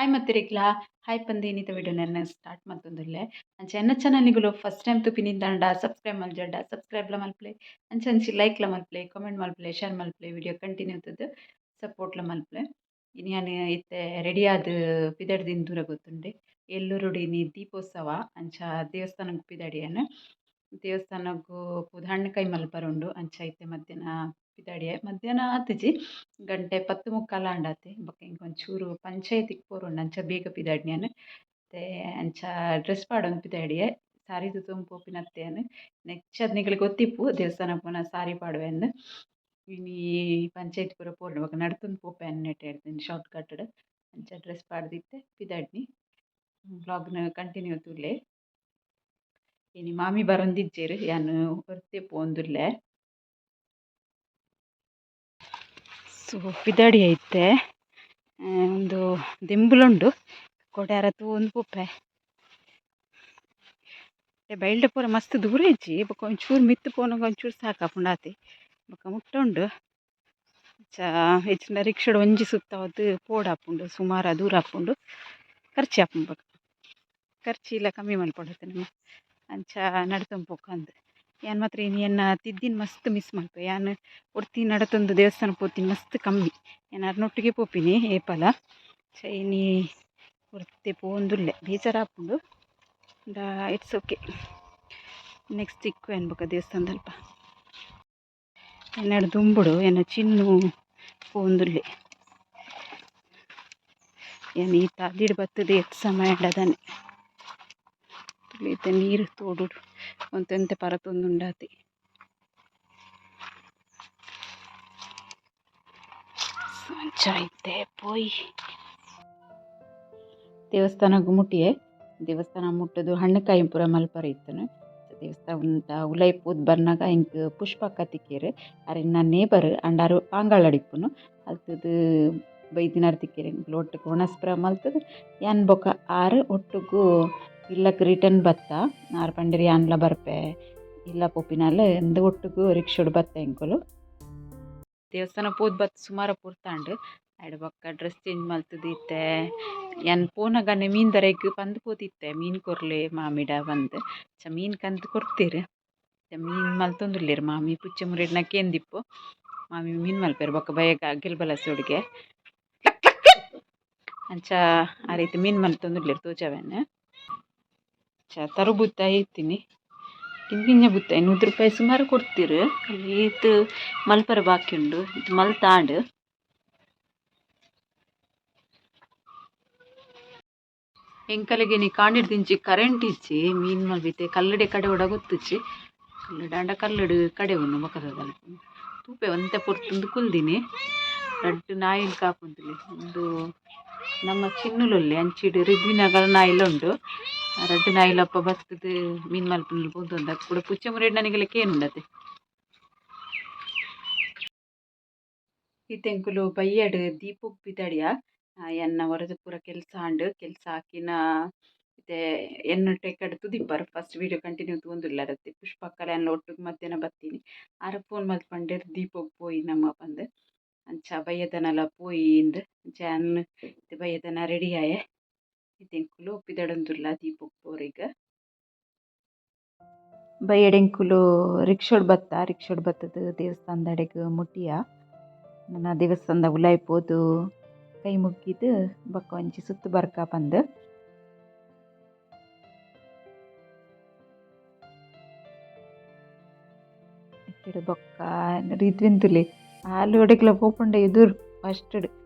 Hi ಮತ್ತಿರಿಗ್ಲಾ hi ಪಂದ್ ಇನಿತ ವಿಡಿಯೋನ ಸ್ಟಾರ್ಟ್ ಮಲ್ತೊಂದುಲ್ಲೆ. ಅಂಚ ಎನ್ನ ಚಾನಲ್ನಿಗುಲು ಫಸ್ಟ್ ಟೈಮ್ ತೂಪಿನಿಂದಾಂಡ ಸಬ್ಸ್ಕ್ರೈಬ್ ಮಲ್ಜಂಡ ಸಬ್ಸ್ಕ್ರೈಬ್ಲ ಮಲ್ಪುಲೆ, ಅಂಚ ಅಂಚಿ ಲೈಕ್ಲ ಮಲ್ಪುಲೆ, ಕಾಮೆಂಟ್ ಮಲ್ಪುಲೆ, ಶೇರ್ ಮಲ್ಪುಲೆ, ವಿಡಿಯೋ ಕಂಟಿನ್ಯೂ ತೂದು ಸಪೋರ್ಟ್ಲ ಮಲ್ಪುಲೆ. ಇನಿ ಯಾನ್ ಇತ್ತೆ ರೆಡಿ ಆದ್ ಪಿದಡ್ದಿನ ದೂರ ಗೊತ್ತುಂಡೆ. ಎಲ್ಲೂರುಡು ಇನಿ ದೀಪೋತ್ಸವ. ಅಂಚ ದೇವಸ್ಥಾನಗ್ ಪಿದಡಿಯನ್. ದೇವಸ್ಥಾನಗ್ ಪೋದು ಹಣ್ಣು ಕೈ ಮಲ್ಪರೆ ಉಂಡು. ಅಂಚ ಇತ್ತೆ ಮಧ್ಯಾಹ್ನ ಪಿದಡಿಯೆ. ಮಧ್ಯಾಹ್ನ ಆತಿಜಿ, ಗಂಟೆ 10:45 ಆಂಡಾತೆ. ಬೊಕ ಎಂಕ್ ಒಂಚೂರು ಪಂಚಾಯತಿಗ್ ಪೋರುಂಡು, ಅಂಚ ಬೇಗ ಪಿದಡ್ನಿ ಯಾನ್. ಇತ್ತೆ ಅಂಚ ಡ್ರೆಸ್ ಪಾಡೊಂದು ಪಿದಡಿಯೆ. ಸಾರಿ ತುತೊಂದು ಪೋಪಿನತ್ತೆ ಯಾನ್. ನೆಚ್ಚದ್ ನಿಕುಲು ಗೊತ್ತಿಪ್ಪು, ದೇವಸ್ಥಾನ ಪೋನ ಸಾರಿ ಪಾಡುವೆಂದ್. ಇನಿ ಪಂಚಾಯತ್ ಪೂರ ಪೋರುಂಡು, ಬೊಕ ನಡತೊಂದು ಪೋಪೆ ನೆಟ್ ಶಾರ್ಟ್ ಕಟ್. ಅಂಚ ಡ್ರೆಸ್ ಪಾಡ್ದಿತ್ತೆ ಪಿದಡ್ನಿ. ವ್ಲಾಗ್ನ ಕಂಟಿನ್ಯೂ ತೂಲೆ. ಇನಿ ಮಾಮಿ ಬರೊಂದಿಜ್ಜೆರ್, ಯಾನ್ ಒರ್ತೆ ಪೋಂದುಲ್ಲೆ. ಸೊ ಪಿದಡಿ ಐತೆ ಉಂದು ದೆಂಬುಲುಂಡು, ಕೊಡ್ಯಾರ ತೂವೊಂದು ಪೋಪೆ. ಬೈಲ್ಡ ಪೂರ ಮಸ್ತ್ ದೂರ ಇಜ್ಜಿ. ಬೊಕ ಒಂಚೂರು ಮಿತ್ತ್ ಪೋನಗ ಒಂಚೂರು ಸಾಕಾಪುಂಡು ಆತೆ. ಬೊಕ ಮುಟ್ಟ ಉಂಡು. ಅಂಚ ಇಜ್ಜಿಂಡ ರಿಕ್ಷಾಡ್ ಒಂಜಿ ಸುತ್ತಾವದ್ ಪೋಡಾಪುಂಡು, ಸುಮಾರ ದೂರ ಆಪುಂಡು, ಖರ್ಚಿ ಆಪುಂಡು. ಬೊಕ ಖರ್ಚಿ ಇಲ್ಲ ಕಮ್ಮಿ ಮಲ್ಪೊಡತ್ತೆ ನಮ. ಅಂಚ ನಡತೊಂದು ಪೋಕಂದ್. ಯಾನ್ ಮಾತ್ರ ಇನಿ ಎನ್ನ ತಿದ್ದಿನ ಮಸ್ತ್ ಮಿಸ್ ಮಲ್ಪೆ. ಯಾನ್ ಒರ್ತಿ ನಡತೊಂದು ದೇವಸ್ಥಾನ ಪೋತಿನಿ ಮಸ್ತ್ ಕಮ್ಮಿ. ಯಾನ್ ಅರ್ನೊಟ್ಟಿಗೆ ಪೋಪಿನಿ ಏಪಲ. ಇನಿ ಒರ್ತೆ ಪೋವೊಂದುಲ್ಲೆ, ಬೇಜಾರಾಪುಂಡು. It's okay, next ತಿಕ್ಕುವೆನ್ ಬೊಕ ದೇವಸ್ಥಾನದಲ್ಪ. ಎನ್ನಡ ದುಂಬುಡು ಎನ್ನ ಚಿನ್ನು ಪೋವೊಂದುಲ್ಲೆ. ಯಾನ್ ಈ ತಾದಿಡ್ ಬತ್ತುದು ಏತ್ ಸಮಯ ಆಂಡದಾನೆ. ಇತ್ತೆ ನೀರು ತೋಡುಡು ಒಂತೆ ಪರತೊಂದುಂಡಾತೆ. ಅಂಚ ಇತ್ತೆ ಪೋಯಿ ದೇವಸ್ಥಾನಗ್ ಮುಟ್ಟಿಯೆ. ದೇವಸ್ಥಾನ ಮುಟ್ಟುದು ಹಣ್ಣುಕಾಯಿ ಪೂರ ಮಲ್ಪರೆ ಇತ್ತುನು. ದೇವಸ್ಥಾನ ಉಲಯಿ ಪೋದು ಬರ್ನಗ ಎಂಕ್ ಪುಷ್ಪಕ್ಕ ತಿಕ್ಕೆರ್. ಅರೆನ ನೇಬರ್ ಅಂಡ ಅರು ಪಾಂಗಾಳಡ್ ಇಪ್ಪುನು. ಅಲ್ತುದು ಬೈದಿನಾರ್ ತಿಕ್ಕೆರ್. ಎಂಕ್ಲು ಒಟ್ಟುಗು ಒಣಸ್ ಪೂರ ಮಲ್ತುದು ಯಾನ್ ಬೊಕ ಆರ್ ಒಟ್ಟುಗು ಇಲ್ಲಗ್ ರಿಟರ್ನ್ ಬತ್ತ. ಆರ್ ಪಂಡೆರ್ ಯಾನ್ಲ ಬರ್ಪೆ ಇಲ್ಲ ಪೋಪಿನಾಲ್ ಇಂದ್ ಒಟ್ಟುಗು ರಿಕ್ಷಾಡ್ ಬತ್ತ ಎಂಕುಲು. ದೇವಸ್ಥಾನ ಪೋದು ಬತ್ತ್ ಸುಮಾರ ಪೊರ್ತಾಂಡ್. ಐಡ್ ಬೊಕ್ಕ ಡ್ರೆಸ್ ಚೇಂಜ್ ಮಲ್ತುದು ಇತ್ತೆ ಯಾನ್ ಪೋನಗನೆ ಮೀನ್ದರೆಗ್ ಪಂದ್ ಪೋದಿತ್ತೆ, ಮೀನ್ ಕೊರ್ಲೆ ಮಾಮಿಡ ಪಂದ್. ಅಂಚ ಮೀನ್ ಕಂತ್ ಕೊರ್ತೆರ್. ಮೀನ್ ಮಲ್ತೊಂದುಲ್ಲೆರ್ ಮಾಮಿ. ಪುಚ್ಚೆ ಮುರೆಡ್ನ ಕೇಂದಿಪ್ಪು, ಮಾಮಿ ಮೀನ್ ಮಲ್ಪೆರ್. ಬೊಕ್ಕ ಬಯ್ಯಗ್ ಅಗೆಲ್ ಬಲಸೊಡುಗೆ. ಅಂಚ ಆ ರೀತಿ ಮೀನ್ ಮಲ್ತೊಂದುಲ್ಲೆರ್, ತೋಜಾವೆನ್. ಅಂಚ ತರು ಬುತ್ತಾಯಿ ಇತ್ತಿನಿ ಕಿಂಜ ಬುತ್ತಾಯಿ 100 ರೂಪಾಯಿ ಸುಮಾರು ಕೊಡ್ತೀರು. ಅಲ್ಲಿ ಈತ್ ಮಲ್ಪರೆ ಬಾಕಿ ಉಂಡು, ಇದು ಮಲ್ತಾಂಡ್. ಎಂಕಲೆಗೆ ಇನಿ ಕಾಂಡಿಡ್ದಿಂಚಿ ಕರೆಂಟ್ ಇಜ್ಜಿ. ಮೀನ್ ಮಲ್ಬಿತ್ತೆ ಕಲ್ಲಡೆ ಕಡೆ ಒಡ ಗೊತ್ತುಜ್ಜಿ. ಕಲ್ಲುಡು ಆಂಡ ಕಲ್ಲುಡು ಕಡೆ ಉಂಡು. ಬೊಕದ ತೂಪೆ ಒಂತೆ ಪೊರ್ತುಂದು ಕುಲ್ದಿನಿ. ರಡ್ಡ್ ನಾಯಿಲ್ ಕಾಪುಂತುಲೆ. ಉಂದು ನಮ್ಮ ಚಿನ್ನುಲುಲ್ಲೆ. ಅಂಚಿಡ್ ರಿದ್ವಿನಗರ ನಾಯಿಲ ಉಂಡು. ರಡ್ಡ್ ನಾಯಿಲಪ್ಪ ಬತ್ತುದು ಮೀನ್ ಮಲ್ಪುನ ಪೋತೊಂದ ಕೂಡ ಪುಚ್ಚೆ ಮುರೆಡ್ ನನಗೆಲ್ಲ ಕೇನುಂಡತೆ. ಇತ್ತೆ ಎಂಕುಲು ಬಯ್ಯಡ್ ದೀಪೊಗ್ ಪಿದಡಿಯ. ಎನ್ನ ಹೊರದು ಪೂರ ಕೆಲಸ ಆಂಡ್. ಕೆಲಸ ಹಾಕಿನ ಇತ್ತೆ ಎನ್ನ ಟೆಕ್ಕಡ್ ತುದಿಪ್ಪರ್. ಫಸ್ಟ್ ವೀಡಿಯೋ ಕಂಟಿನ್ಯೂ ತೂವೊಂದುಲ್ಲೆರ್. ಪುಷ್ಪಕ್ಕಲ ಎನ್ನ ಒಟ್ಟುಗು ಮಧ್ಯಾಹ್ನ ಬತ್ತೀನಿ. ಆರ ಫೋನ್ ಮಲ್ತ್ ಪಂಡೆರ್ ದೀಪೊಗ್ ಪೋಯಿ ನಮ್ಮ ಪಂದ್. ಅಂಚ ಬಯ್ಯದನಲ ಪೋಯಿ ಇಂದ್. ಅಂಚ ಯಾನ್ ಇತ್ತೆ ಬಯ್ಯದನ ರೆಡಿ ಆಯೆ. ಇತ್ತೆ ಎಂಕುಲು ಪಿದಡೊಂದುಲ್ಲ ದೀಪೊಗ್ ಪೋರೆಗ್. ಬಯ್ಯಡ್ ಎಂಕುಲು ರಿಕ್ಷಾಡ್ ಬತ್ತ. ರಿಕ್ಷಾಡ್ ಬತ್ತದು ದೇವಸ್ಥಾನದಡೆಗ್ ಮುಟ್ಟಿಯ. ನನ ದೇವಸ್ಥಾನದ ಉಲಾಯಿ ಪೋದು ಕೈ ಮುಗ್ಗಿದ್ ಬೊಕ್ಕ ಒಂಜಿ ಸುತ್ತು ಬರ್ಕ ಪಂದ್. ಬೊಕ್ಕ ರಿದ್ವಿನ್ ತೂಲೆ, ಆಲ್ ಒಡೆಗ್ಲ ಪೋಪುಂಡ ಎದುರು ಫಸ್ಟ್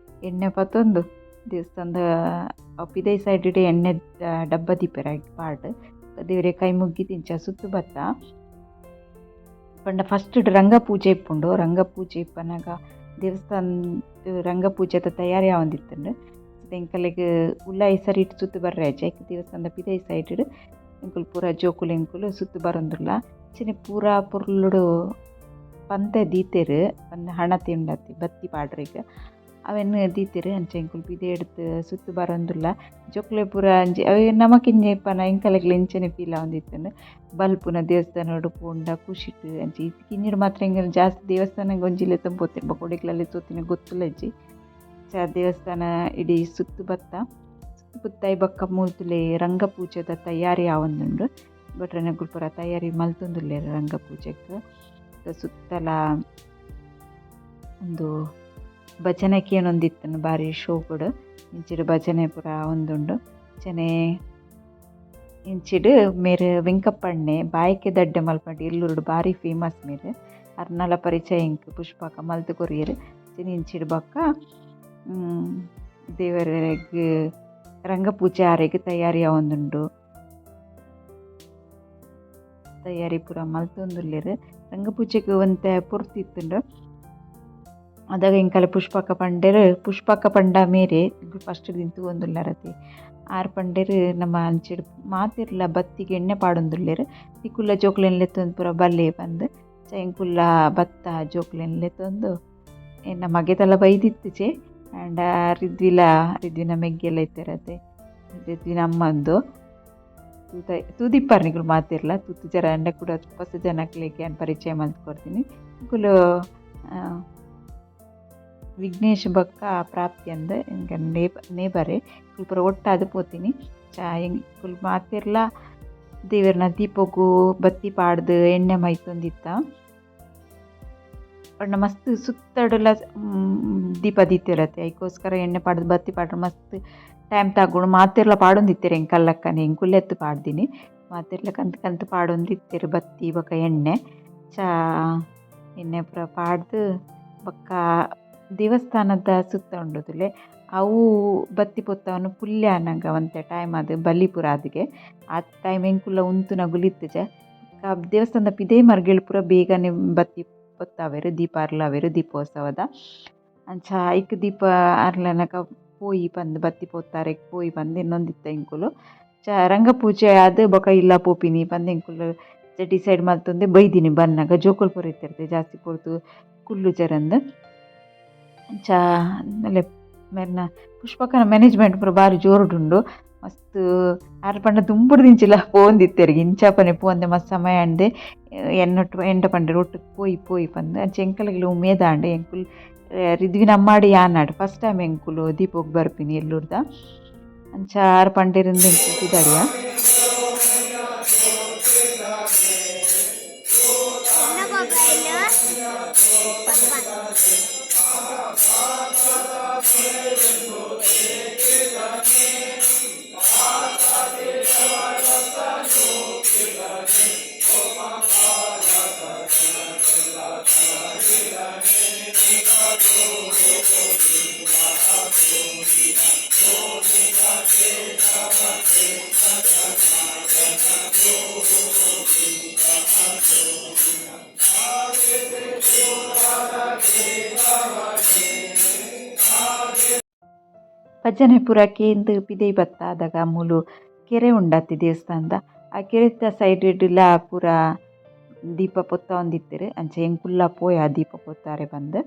ಎಣ್ಣೆ ಪತ್ತೊಂದು. ದೇವಸ್ಥಾನದ ಪಿದೈ ಸೈಡ್ ಎಣ್ಣೆ ಡಬ್ಬ ದೀಪೆರ್ ಐಕ್ ಪಾಡ್ದ್ ದೇವೆರೆ ಕೈ ಮುಗ್ಗಿದ್ ಇಂಚ ಸುತ್ತು ಬತ್ತ. ಪಂಡ ಫಸ್ಟ್ ರಂಗ ಪೂಜೆ ಇಪ್ಪುಂಡು. ರಂಗ ಪೂಜೆ ಇಪ್ಪುನಗ ದೇವಸ್ಥಾನ ರಂಗ ಪೂಜೆದ ತಯಾರಿ ಆವೊಂದಿತ್ತುಂಡು. ಎಂಕಲೆಗ್ ಉಲಾಯಿ ಸರಿಟ್ ಸುತ್ತು ಬರ್ರೆ ಆಯ್ಜಿ. ಐಕ್ ದೇವಸ್ಥಾನದ ಪಿದೈ ಸೈಡ್ ಎಂಕುಲು ಪೂರ ಜೋಕುಲು ಎಂಕುಲು ಸುತ್ತು ಬರೊಂದುಲ್ಲ. ಅಂಚನೆ ಪೂರ ಪೊರ್ಲುಡು ಪಂತೆ ದೀತೆರ್. ಪಂದ್ ಹಣತೆ ಉಂಡತ್ತೆ ಬತ್ತಿ ಪಾಡ್ರೆಗ್, ಅವೆನ್ ದೀತೆರ್. ಅಂಚ ಎಂಕುಲು ಪಿದಯಿಡ್ದ್ ಸುತ್ತು ಬರೊಂದುಲ್ಲ. ಜೋಕುಲೆ ಪೂರ ಅಂಚಿ ಅವೆ ನಮಕಿಂಜ ಇಪ್ಪನ ಎಂಕಲೆಗ್ಲ ಇಂಚನೆ ಫೀಲ್ ಆವೊಂದಿತ್ತುಂಡು. ಬಲ್ಪುನ ದೇವಸ್ಥಾನಡ್ ಪೋಂಡ ಖುಷಿಟ್. ಅಂಚ ಇತ್ತೆ ಕಿನ್ನಿಡ್ ಮಾತ್ರ ಎಂಕುಲು ಜಾಸ್ತಿ ದೇವಸ್ಥಾನಗ್ ಒಂಜಿ ಲೆತ್ತೊಂದು ಪೋತೆರ್. ಬೊಕ ಒಡೆಗ್ಲ ತೋತಿನ ಗೊತ್ತುಲ ಇಜ್ಜಿ. ಅಂಚ ದೇವಸ್ಥಾನ ಇಡೀ ಸುತ್ತು ಬತ್ತ. ಪುತ್ತೈ ಬೊಕ್ಕ ಮೂಲ್ತುಲೆ ರಂಗಪೂಜೆದ ತಯಾರಿ ಆವೊಂದುಂಡು. ಭಟ್ರೆನಕುಲು ಪೂರ ತಯಾರಿ ಮಲ್ತೊಂದುಲ್ಲೆರ್ ರಂಗಪೂಜೆಗ್. ಸುತ್ತಲ ಉಂದು ಭಜನೆ ಕೇನೊಂದಿತ್ತುಂಡು ಬಾರಿ ಶೋಕುಡು. ಇಂಚಿಡ್ ಭಜನೆ ಪೂರ ಆವೊಂದುಂಡು. ಅಂಚನೆ ಇಂಚಿಡ್ ಮೇರ್ ವೆಂಕಪ್ಪಣ್ಣೆ ಬಾಯಕೆ ದಡ್ಡೆ ಮಲ್ಪಂಡ ಎಲ್ಲೂರುಡು ಬಾರಿ ಫೇಮಸ್ ಮೇರ್. ಅರ್ನಲ ಪರಿಚಯ ಎಂಕ್ ಪುಷ್ಪಕ್ಕ ಮಲ್ತ್ ಕೊರಿಯೆರ್. ಅಂಚನೆ ಇಂಚಿಡ್ ಬೊಕ್ಕ ದೇವೆರೆಗ್ ರಂಗಪೂಜೆ ಆರೆಗ್ ತಯಾರಿ ಆವೊಂದುಂಡು. ತಯಾರಿ ಪೂರ ಮಲ್ತೊಂದುಲ್ಲೆರ್. ರಂಗಪೂಜೆಗ್ ಒಂತೆ ಪೊರ್ತು ಇತ್ತುಂಡು. ಅದಗ ಎಂಕಲೆ ಪುಷ್ಪಕ್ಕ ಪಂಡೆರ್, ಪುಷ್ಪಕ್ಕ ಪಂಡ ಮೇರೆ ಫಸ್ಟ್ ತೂವೊಂದುಲ್ಲೆರ್ ಆರ್ ಪಂಡೆರ್ ನಮ್ಮ ಅಂಚಿಡ್ ಮಾತೆರ್ಲ ಬತ್ತಿಗ್ ಎಣ್ಣೆ ಪಾಡೊಂದುಲ್ಲೆರ್ ನಿಕುಲ್ಲ ಜೋಕುಲೆನ್ ಲೆತ್ತೊಂದು ಪೂರ ಬಲ್ಲೆ ಪಂದ್. ಎಂಕುಲ್ಲ ಬತ್ತ ಜೋಕುಲೆನ್ ಲೆತ್ತೊಂದು ಎನ್ನ ಮಗೆದಲ ಬೈದಿತ್ತುಜೆ ಆಂಡ ರಿದ್ವಿಲ ರಿದ್ವಿನ ಮೆಗ್ಗೆಲ ಇತ್ತೆರತೆ ರಿದ್ವಿನ ಅಮ್ಮಂದು ತೂತ ತೂದಿಪ್ಪರ್ ನಿಕುಲು ಮಾತೆರ್ಲ ತೂತುಜರ ಆಂಡ ಕುಡ ಪೊಸ ಜನಕ್ಲೆಗ್ ಯಾನ್ ಪರಿಚಯ ಮಲ್ತ್ ಕೊರ್ತೀನಿ. ನಿಕುಲು ವಿಘ್ನೇಶ್ ಬೊಕ್ಕ ಪ್ರಾಪ್ತಿ ಅಂದ್ ಎಂಕ ನೇಬರೇ ನಿಕುಲು ಪೂರ ಒಟ್ಟಾದ್ ಪೋತಿನಿ. ಎಂಕುಲು ಮಾತೆರ್ಲ ದೇವೆರ್ನ ದೀಪೊಗು ಬತ್ತಿ ಪಾಡ್ದ್ ಎಣ್ಣೆ ಮೈತೊಂದಿತ್ತ. ಪಂಡ ಮಸ್ತ್ ಸುತ್ತಡುಲ ದೀಪ ದೀತೆರತೆ ಐಕೋಸ್ಕರ ಎಣ್ಣೆ ಪಾಡ್ದ್ ಬತ್ತಿ ಪಾಡ್ರೆ ಮಸ್ತ್ ಟೈಮ್ ತಾಗುಂಡು. ಮಾತೆರ್ಲ ಪಾಡೊಂದಿತ್ತೆರ್ ಎಂಕಲ್ಲಕ್ಕನೆ ಎಂಕುಲೆತ್ ಪಾಡ್ದಿನಿ. ಮಾತೆರ್ಲ ಕಂತ್ ಕಂತ್ ಪಾಡೊಂದಿತ್ತೆರ್ ಬತ್ತಿ ಬೊಕ ಎಣ್ಣೆ. ಚಾ ಎಣ್ಣೆ ಪೂರ ಪಾಡ್ದ್ ಬೊಕ್ಕ ದೇವಸ್ಥಾನದ ಸುತ್ತ ಉಂಡು ತೂಲೆ ಅವು ಬತ್ತಿ ಪೊತ್ತವನು ಪುಲ್ಯ ಆನಗ ಒಂತೆ ಟೈಮ್ ಆದ್ ಬಲಿ ಪೂರ ಆದಿಗೆ ಆತ್ ಟೈಮ್ ಎಂಕುಲ ಉಂತುನಗುಲು ಇತ್ತುಜೆ. ಬೊಕ್ಕ ದೇವಸ್ಥಾನದ ಪಿದಯಿ ಮರ್ಗಿಲ್ ಪೂರ ಬೇಗನೆ ಬತ್ತಿ ಪೊತ್ತಾವೆರ್ ದೀಪ ಅರ್ಲಾವೆರ್ ದೀಪೋತ್ಸವದ. ಅಂಚ ಐಕ್ ದೀಪ ಅರ್ಲನಗ ಪೋಯಿ ಪಂದ್ ಬತ್ತಿ ಪೊತ್ತಾರೆಗ್ ಪೋಯಿ ಪಂದ್ ಎನ್ನೊಂದಿತ್ತ ಎಂಕುಲು. ರಂಗಪೂಜೆ ಆದ್ ಬೊಕ ಇಲ್ಲ ಪೋಪಿನಿ ಪಂದ್ ಎಂಕುಲು ಡಿಸೈಡ್ ಮಲ್ತೊಂದೆ ಬೈದಿನಿ ಬನ್ನಗ ಜೋಕುಲು ಪೂರ ಇತ್ತೆರ್ ಜಾಸ್ತಿ ಪೊರ್ತು ಕುಲ್ಲುಜೆರಂದ್. ಅಂಚ ಮೆರ್ನ ಪುಷ್ಪಕ್ಕನ ಮ್ಯಾನೇಜ್ಮೆಂಟ್ ಪೂರ ಬಾರಿ ಜೋರುಡುಂಡು. ಮಸ್ತ್ ಆರ್ ಪಂಡ ದುಂಬುಡ್ದಿಂಚಿಲ ಪೋವೊಂದಿತ್ತೆರ್ ಇಂಚಪನೆ ಪೋವಂದೆ ಮಸ್ತ್ ಸಮಯ ಆಂಡ್ ಎನ್ನೊಟ್ಟು ಎಂಡ ಪಂಡೆರ್ ಒಟ್ಟುಗು ಪೋಯಿ ಪೋಯಿ ಪಂದ್. ಅಂಚ ಎಂಕಲೆಗ್ಲ ಉಮೇದ್ ಆಂಡ್. ಎಂಕುಲು ರಿದ್ವಿನ ಅಮ್ಮಾಡಿ ಯಾನಾಡ್ ಫಸ್ಟ್ ಟೈಮ್ ಎಂಕುಲು ದೀಪೊಗು ಬರ್ಪಿನಿ ಎಲ್ಲೂರ್ದ. ಅಂಚ ಆರ್ ಪಂಡೆರಿಂದ್ ಎಂಕುಲು ಪಿದಾಡಿಯ. ಭಜನೆ ಪೂರ ಕೇಂದ್ ಪಿದಯಿ ಬತ್ತ ಅದಗ ಮೂಲು ಕೆರೆ ಉಂಡತ್ತಿ ದೇವಸ್ಥಾನದ ಆ ಕೆರೆತ ಸೈಡ್ ಡ್ಲ ಪೂರ ದೀಪ ಪೊತ್ತವೊಂದಿತ್ತೆರ್. ಅಂಚ ಎಂಕುಲ್ಲ ಪೋಯ ದೀಪ ಪೊತ್ತಾರೆ ಪಂದ್.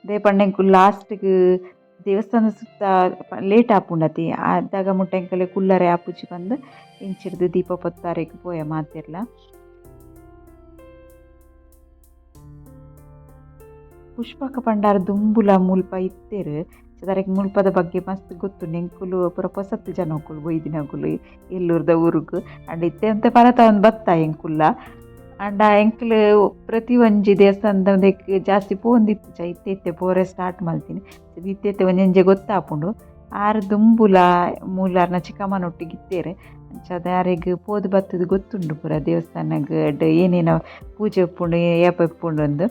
ದಾಯೆ ಪಂಡ ಎಂಕುಲು ಲಾಸ್ಟ್ ಗ್ ದೇವಸ್ಥಾನ ಸುತ್ತ ಲೇಟ್ ಆಪುಂಡತಿ ಅದಾಗ ಮುಟ್ಟ ಎಂಕಲೆ ಕುಲ್ಲರೆ ಆಪುಜಿ ಪಂದ್ ಇಂಚಿರ್ದ್ ದೀಪ ಪೊತ್ತಾರೆಗ್ ಪೋಯ ಮಾತೆರ್ಲ. ಪುಷ್ಪಕ್ಕ ಪಂಡಾರ್ ದುಂಬುಲ ಮುಲ್ಪ ಇತ್ತೆರ್. ಅರೆಗ್ ಮುಲ್ಪದ ಬಗ್ಗೆ ಮಸ್ತ್ ಗೊತ್ತುಂಡು. ಎಂಕುಲು ಪೂರ ಪೊಸತ್ ಜನೊಕುಲು ಬೊಯ್ದಿನಕುಲು ಎಲ್ಲೂರ್ದ ಊರುಗು. ಆಂಡ ಇತ್ತೆ ಒಂತೆ ಪರತ ಬತ್ತ ಎಂಕುಲ್ಲ. ಆಂಡ ಎಂಕುಲು ಪ್ರತಿ ಒಂಜಿ ದೇವಸ್ಥಾನದ ಉಂದೆಕ್ ಜಾಸ್ತಿ ಪೋವೊಂದಿತ್ತುಜ. ಇತ್ತೆ ಇತ್ತೆ ಪೋರೆ ಸ್ಟಾರ್ಟ್ ಮಲ್ತಿನಿ. ಇತ್ತೆ ಇತ್ತೆ ಒಂಜೊಂಜೆ ಗೊತ್ತಾಪುಂಡು. ಆರ್ ದುಂಬುಲ ಮೂಲು ಆರ್ನ ಚಿಕ್ಕಮ್ಮನೊಟ್ಟಿಗೆ ಇತ್ತೆರ್. ಅಂಚಾದ್ ಅರೆಗ್ ಪೋದು ಬತ್ತುದು ಗೊತ್ತುಂಡು ಪೂರ ದೇವಸ್ಥಾನಗ್ ಏನೇನ ಪೂಜೆ ಉಪ್ಪುಂಡು ಏಪ ಉಪ್ಪುಂಡು ಅಂದ್.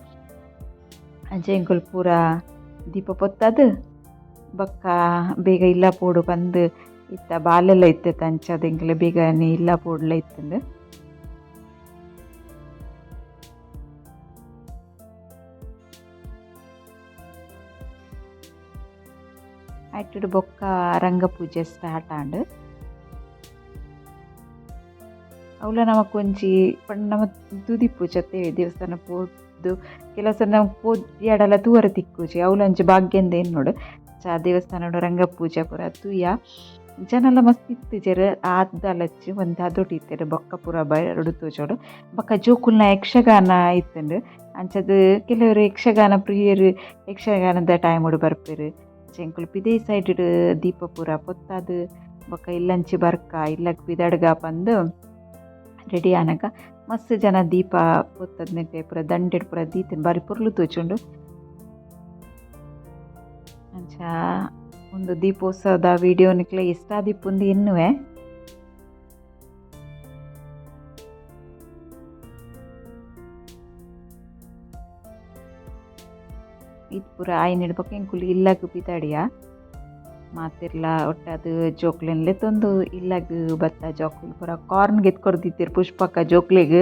ಅಂಚ ಎಂಕುಲು ಪೂರ ದೀಪ ಪೊತ್ತದ್ ಬೊಕ್ಕ ಬೇಗ ಇಲ್ಲ ಪೋಡು ಪಂದ್ ಇತ್ತ ಬಾಲೆಲ ಇತ್ತೆತ ಅಂಚಾದ್ ಎಂಕಲೆ ಬೇಗನೆ ಇಲ್ಲ ಪೋಡುಲ ಇತ್ತುಂಡು. ಐಟುಡು ಬೊಕ್ಕ ರಂಗಪೂಜೆ ಸ್ಟಾರ್ಟ್ ಆಂಡ್. ಅವ್ಲ ನಮಕ್ ಒಂಜಿ ಪಂಡ ನಮ ತುದಿಪುಜತೆ ದೇವಸ್ಥಾನ ಪೋದು ಕೆಲವು ಸಲ ನಮಕ್ ಪೋದ್ಯಡಲ ತೂವರೆ ತಿಕ್ಕುಜಿ ಅವ್ಲ ಒಂಜಿ ಭಾಗ್ಯಂದ್ ಎನ್ನೊಡು. ಅಂಚ ದೇವಸ್ಥಾನಡ್ ರಂಗಪೂಜೆ ಪೂರ ತೂಯ. ಜನಲ ಮಸ್ತ್ ಇತ್ತಿಜೆರ್ ಆತ್ ದಾಲಚ್ಚಿ ಒಂತೆ ಅದೋಟ್ ಇತ್ತೆರ್ ಬೊಕ್ಕ ಪೂರ ಬರೊಡು ತೋಜೊಡು. ಬೊಕ್ಕ ಜೋಕುಲ್ನ ಯಕ್ಷಗಾನ ಇತ್ತ್ಂಡ್. ಅಂಚಾದ್ ಕೆಲವೆರ್ ಯಕ್ಷಗಾನ ಪ್ರಿಯೆರ್ ಯಕ್ಷಗಾನದ ಟೈಮ್ ಡ್ ಬರ್ಪೆರ್. ಎಂಕುಲು ಪಿದಯಿ ಸೈಡ್ ಡ್ ದೀಪ ಪೂರ ಪೊತ್ತಾದ್ ಬೊಕ ಇಲ್ಲಂಚಿ ಬರ್ಕ ಇಲ್ಲಗ್ ಪಿದಡ್ಗ ಪಂದ್ ರೆಡಿ ಆನಗ ಮಸ್ತ್ ಜನ ದೀಪ ಪೊತ್ತದ್ ಪೂರ ದಂಡೆಡ್ ಪೂರ ದೀತೆರ್ ಬಾರಿ ಪೊರ್ಲು ತೋಜುಂಡು. ಅಂಚ ಉಂದು ದೀಪೋತ್ಸವದ ವಿಡಿಯೋ ನಿಕ್ಲೆ ಇಷ್ಟ ಆದಿಪ್ಪುಂದು ಎನ್ನುವೆ. ಈತ್ ಪೂರ ಆಯಿನೆಡ್ ಬೊಕ ಎಂಕುಲು ಇಲ್ಲಗ್ ಪಿದಾಡಿಯ ಮಾತೆರ್ಲ ಒಟ್ಟಾದ್ ಜೋಕ್ಲೆನ್ ಲೆತ್ತೊಂದು ಇಲ್ಲಗ್ ಬತ್ತ ಜೋಕುಲು ಪೂರ ಕಾರ್ನ್ ಗೆತ್ತ್ ಕೊರ್ದಿತ್ತೆರ್ ಪುಷ್ಪಕ್ಕ ಜೋಕ್ಲೆಗ್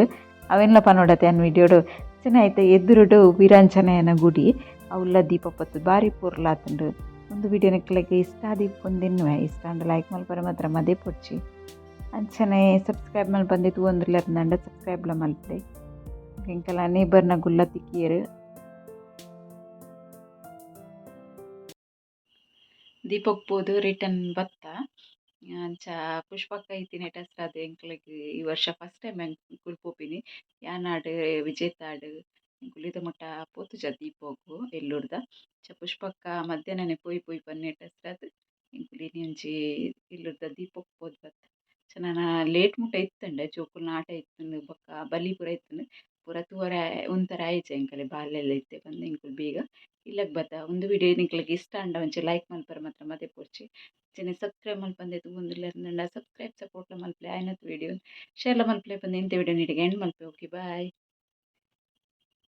ಅವೆನ್ಲ ಪನೊಡತೆ ಯಾನ್ ವಿಡಿಯೋಡು. ಅಂಚನೆ ಐತ ಎದುರುಡು ವೀರಾಂಜನೇಯನ ಗುಡಿ ಅವುಲ ದೀಪ ಪೊತ್ತುದು ಬಾರಿ ಪೊರ್ಲಾತುಂಡು. ಉಂದು ವಿಡಿಯೋ ನಿಕ್ಲೆಗ್ ಇಷ್ಟ ಆದಿಪ್ಪುಂದು ಎನ್ನುವೆ. ಇಷ್ಟ ಆಂಡ ಲೈಕ್ ಮಲ್ಪರೆ ಮಾತ್ರ ಮದಪೊಡ್ಚಿ. ಅಂಚನೆ ಸಬ್ಸ್ಕ್ರೈಬ್ ಮಲ್ಪಂದೆ ತೂವೊಂದುಲ್ಲೆರ್ಂಡ ಸಬ್ಸ್ಕ್ರೈಬ್ ಲ ಮಲ್ಪುಲೆ. ಎಂಕಲ್ನ ನೇಬರ್ನ ಗುಲ್ಲ ತಿಕ್ಕಿಯೆರ್. ದೀಪಕ್ ಪೋದು ರಿಟರ್ನ್ ಬತ್ತ. ಅಂಚ ಪುಷ್ಪಕ್ಕ ಇತ್ತಿನೇಟ್ ಅಸ್ರಾದ್ ಎಂಕ್ಲೆಗ್ ಈ ವರ್ಷ ಫಸ್ಟ್ ಟೈಮ್ ಎಂಕುಲು ಪೋಪಿನಿ. ಯಾನಾಡ್ ವಿಜೇತಾಡ್ ಎಂಕುಲು ಇದ ಮುಟ ಪೋತುಜ ದೀಪೊಗು ಎಲ್ಲೂರ್ದ. ಅಂಚ ಪುಷ್ಪಕ್ಕ ಮಧ್ಯಾಹ್ನನೆ ಪೋಯಿ ಪೋಯಿ ಪನ್ನೇಟ್ ಅಸ್ರಾದ್ ಎಂಕುಲು ಇನಿ ಒಂಜಿ ಎಲ್ಲೂರ್ದ ದೀಪೊಗು ಪೋದು ಬತ್ತ. ಅಂಚ ನನ ಲೇಟ್ ಮುಟ ಇತ್ತುಂಡು ಜೋಕುಲ್ನ ಆಟ ಇತ್ತುಂಡು ಬೊಕ್ಕ ಬಲಿ ಪೂರ ಇತ್ತುಂಡು ಪೂರ ತೂವರೆ ಉಂತರೆ ಆಯಿಜಿ ಎಂಕಲೆ ಬಾಲೆಲ್ ಇತ್ತೆ ಪಂದ್ ಎಂಕುಲು ಬೇಗ ಇಲ್ಲಗ್ ಬತ್ತ. ಉಂದು ವಿಡಿಯೋ ನಿಕ್ಲೆಗ್ ಇಷ್ಟ ಆಂಡ ಒಂಜಿ ಲೈಕ್ ಮಲ್ಪರೆ ಮಾತ್ರ ಮದಪೊಡ್ಚಿ. ಅಂಚನೆ ಸಬ್ಸ್ಕ್ರೈಬ್ ಮಲ್ಪಂದೆ ತೂವೊಂದುಲ್ಲೆರ್ಂಡ ಸಬ್ಸ್ಕ್ರೈಬ್ ಸಪೋರ್ಟ್ ಲ ಮಲ್ಪುಲೆ ಆಯಿನಾತ್ ವಿಡಿಯೋ ಶೇರ್ ಲ ಮಲ್ಪುಲೆ ಪಂದ್ ಇಂತೆ ವಿಡಿಯೋ ಇಡೆಗ್ ಎಂಡ್ ಮಲ್ಪುವೆ. Okay bye.